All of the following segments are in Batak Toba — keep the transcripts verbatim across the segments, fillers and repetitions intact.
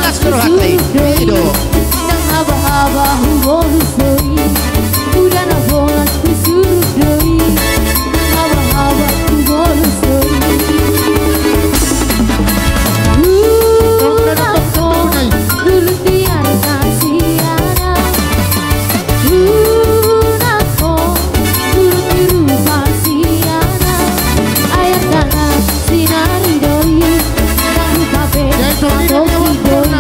Las do rohanta i. I do. Nang habahaba hubolus do i. Udan na holan husurut do i. Nang habahaba hubolus do i. Unang ho, dulu tiar na siana. Unang ho, dulu tiar na siana. Ayat tanah sinari do i. Nang rupa pe na topi do i.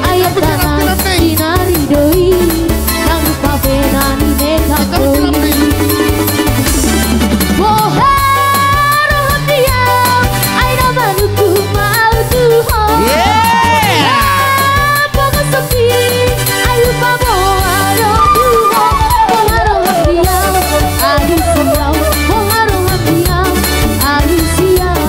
Ayat tanah sinari do i. Nang rupa pe na ni mekap do i. Bohar hatiam, ai na manungkun ma au tu ho. Yeah! Bohar sopi, ai lupa bohar tu ho. Bohar hatiam, ai siau. Bohar hatiam, ai siau.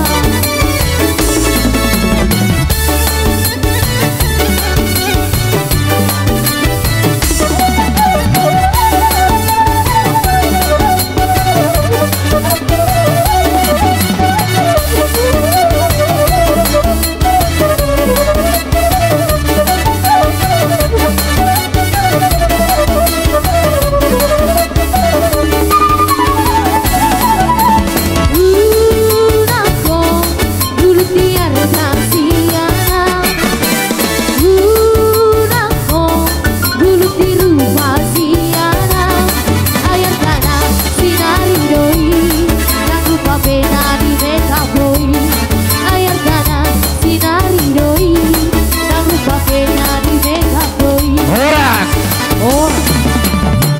Unang ho, dulu tiar na siana. Unang ho, dulu tiar na siana. Ayat tanah sinari do i. Nang rupa pe na ni mekap do i. Ayat tanah sinari do i. Nang rupa pe na ni mekap do i. Horas. Horas.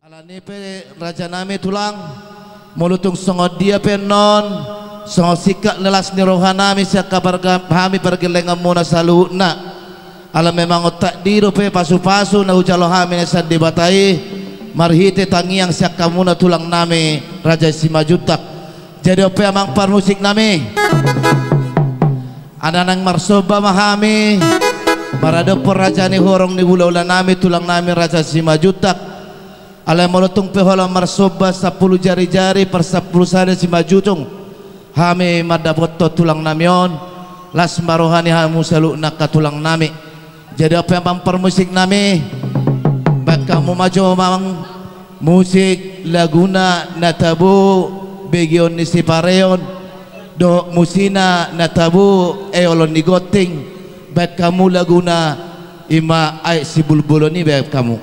Alani pe rajanami tulang, molo tung songon dia pe annon, songon singkat na las ni rohanami sian habar-, hami pargellenganmuna saluhutna. Ala memang on takdir dope, pasupasu na hujalo hami na sian Debata i, marhite tangiang sian hamuna tulangnami Raja Simanjuntak. Jadi on pe amang parmusiknami, ala naeng marsomba ma hami maradophon raja ni horong ni hulahulanami tulangnami Raja Simanjuntak. Alai molo tung pe holan marsomba sampulu jarijari parsampulu sada simanjujung hami mandapothon tulangnami on, las ma roha ni hamu saluhutna angka tulangnami. Jadi on pe amang parmusiknami, bahen hamu ma jo amang musik laguna na tabo, begeon ni Sipareon dohot musina na tabo, eolon ni Gonting, bahen hamu laguna i ma Aek Sibulbulon i, bahen hamu.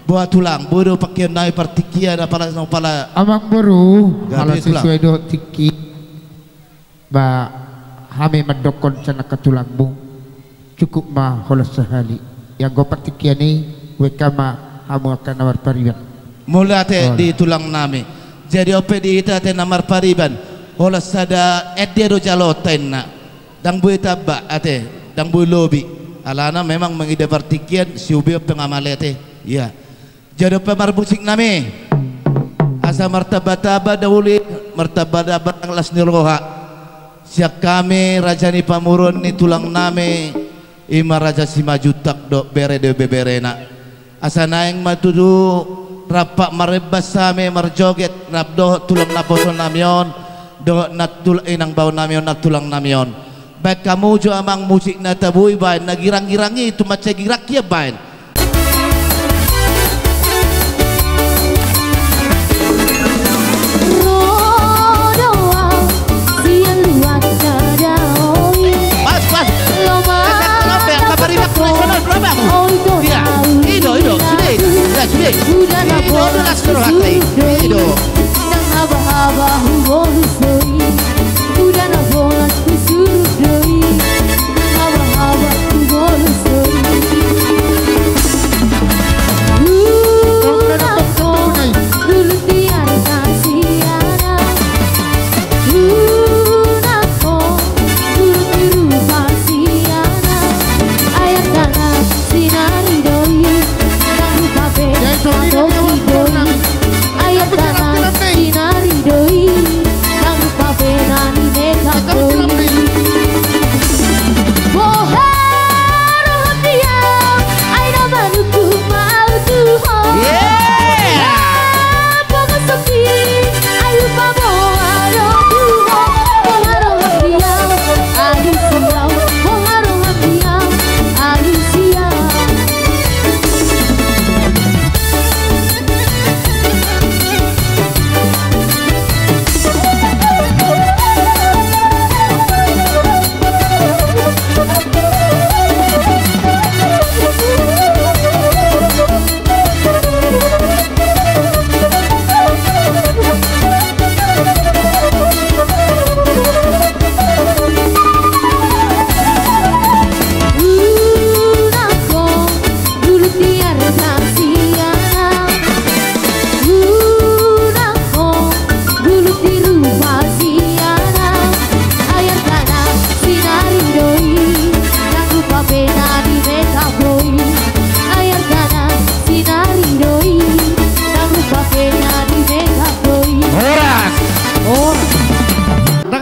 Boha tulang, boi do pangkeon nami partingkian, apala na pala. Amang boru, gabe tulang. Molo sesuai dohot tingki, ba hami mandokkon sian angka tulangmu, cukup ma holan sahali. Ianggo partingkian i, huengka ma hamu angka na marpariban. Mauliate di tulang nami. Jadi on pe di hita ate na marpariban, holan sada ende do jaloonta inna. Ndang boi tamba ate, ndang boi lobi. Alana memang mangida partingkian, siubeon pe nga male ate. Ia. Jadi on pe marmusik nami. Asa martambatamba na uli, martambatamba las ni roha. Sian hami raja ni pamoruon ni tulang nami, i ma Raja Simanjuntak dohot bere dohot ibeberena. Asa naeng ma tutu rap marembas hami marjoget, rap dohot tulang naposo nami on, dohot nantulang inang bao nami on, nantulang nami on. Baen hamu jo amang musik na tabo i, baen na girang-girang i, tu mansai girang hian baen. Pas, pas. Asa, asa, asa, asa, asa, asa. Iya. I do, i do. Sude, iya, sude. I do, i do, las ni rohanta i. I do.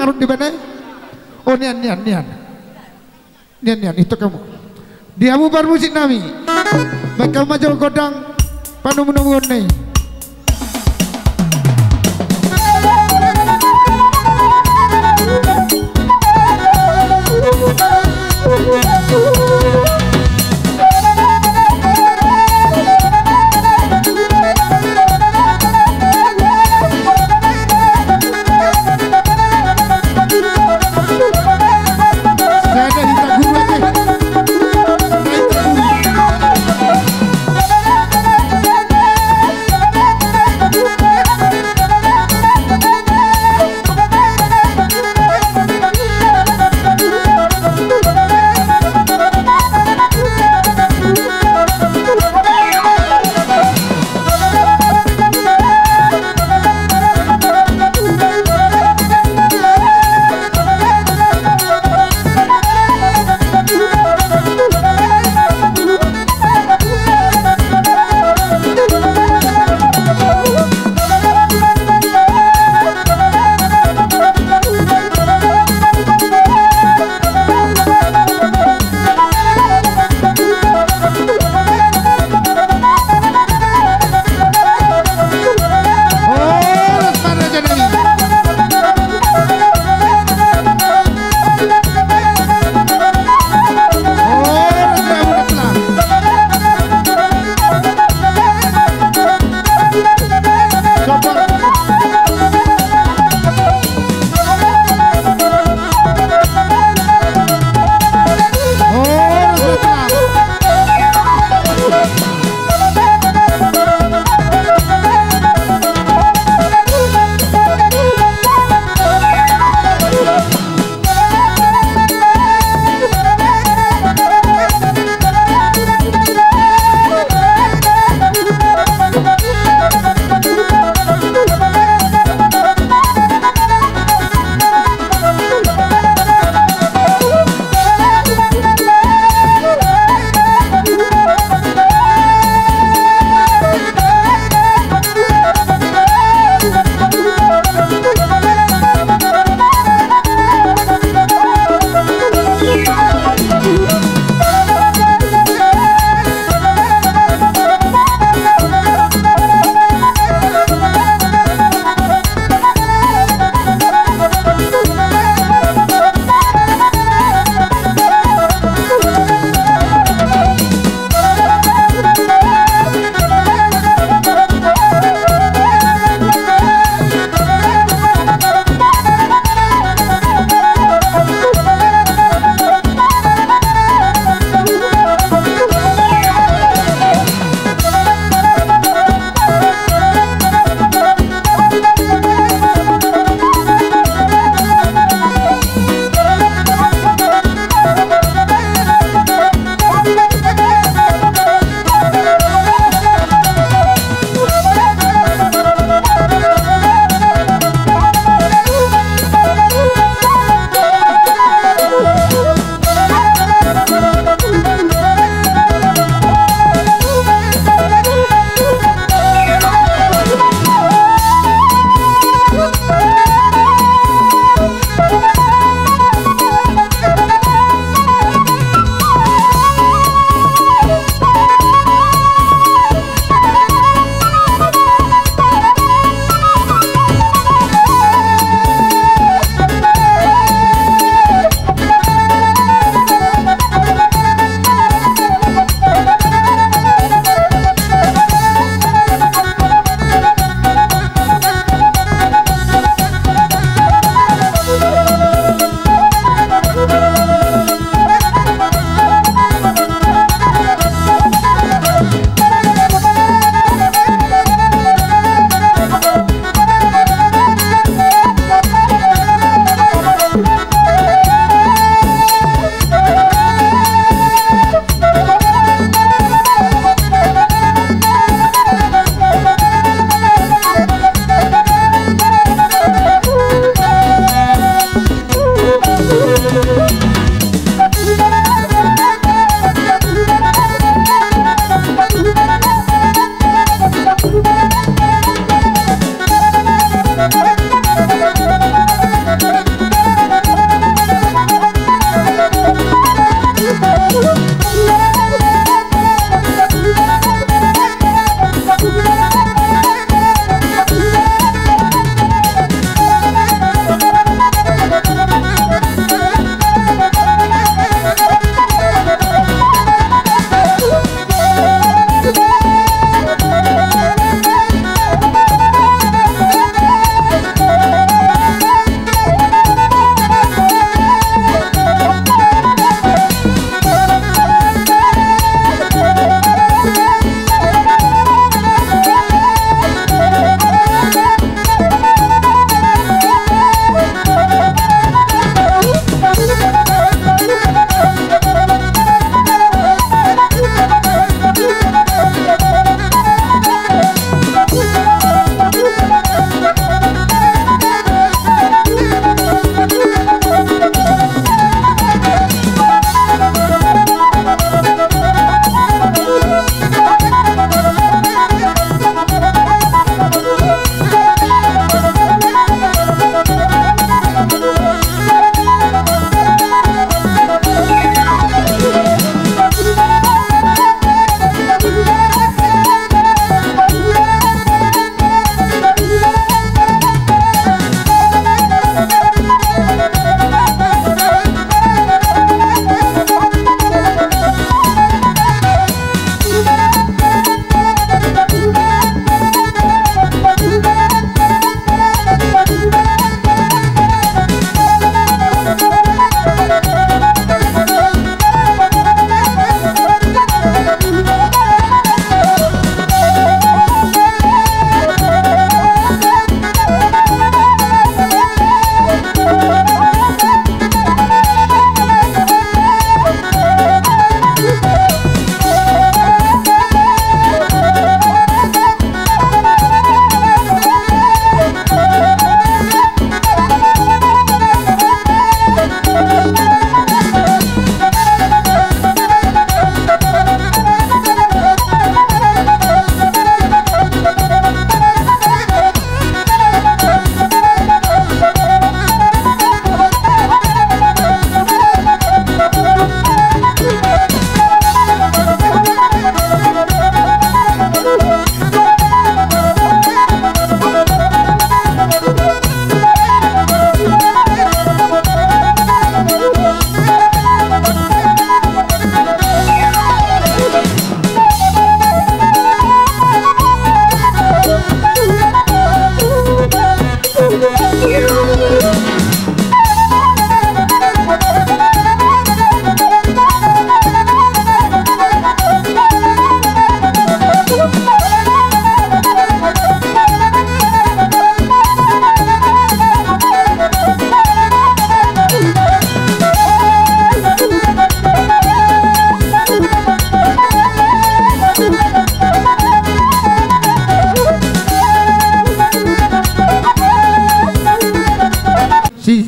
Arut di bane. Oh, nian, nian, nian. Nian, nian, itu kamu. Di hamu parmusik nami. Baik, kamu maju gondang. Panumunu ni.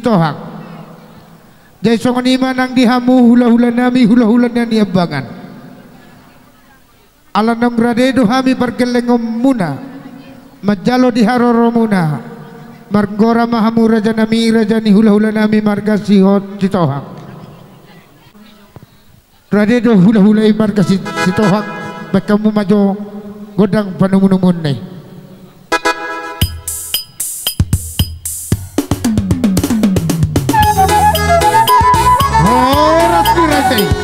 Sitohang. Jadi songon i ma nang di hamu hula-hula nami, hula-hula na niambangan. Ala naung rade do hami pargellengonmuna, manjalo di haroromuna, margora ma hamu raja nami, raja ni hula-hula nami marga Sihot Sitohang. Rade do hula-hula i marga Si-, Sitohang, bahen hamu ma jo gondang panomu-nomuonna i. Horas ni raja i.